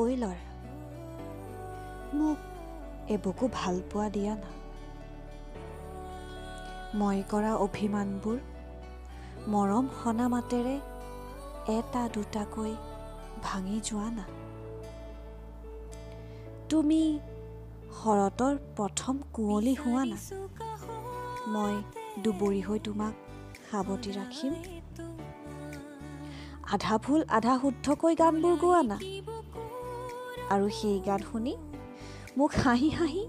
ঐ ল'ৰা, মোক এবুকু ভালপোৱা দিয়া না। মই কৰা অভিমানবোৰ মৰম সনা মাতেৰে এটা দুটাকৈ ভাঙি যোৱা না। তুমি শৰতৰ প্ৰথম কুঁৱলী হোৱা না, মই দুবৰি হৈ তোমাক সাৱটি ৰাখিম। আধা ভুল আধা শুদ্ধকৈ গানবোৰ গোৱা না, আৰু সেই গান শুনি মোক হাঁহি হাঁহি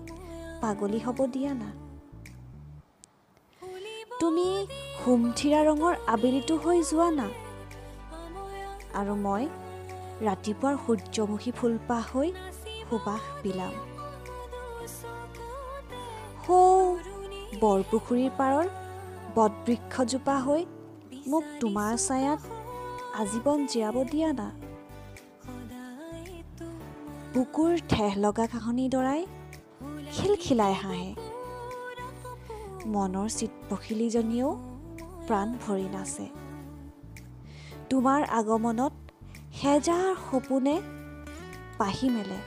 পাগলী হ'ব দিয়া না। তুমি সুমথিৰা ৰঙৰ আবেলিটো হৈ যোৱা না, আৰু মই ৰাতিপুৱাৰ সূৰ্যমুখী ফুলপাহ হৈ সুবাস বিলাম। সৌ বৰপুখুৰীৰ পাৰৰ বটবৃক্ষজোপা হৈ মোক তোমাৰ ছায়াত আজীৱন জীয়াব দিয়া না। বুকুৰ ঠেহ লগা ঘাঁহনিডৰাই খিলখিলাই হাঁহে, মনৰ চিতপখিলীজনীয়েও প্ৰাণ ভৰি নাচে। তোমাৰ আগমনত হেজাৰ সপোনে পাহি মেলে।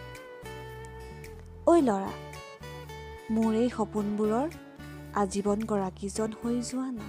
ঐ ল'ৰা, মোৰ এই সপোনবোৰৰ আজীৱন গৰাকীজন হৈ যোৱা না।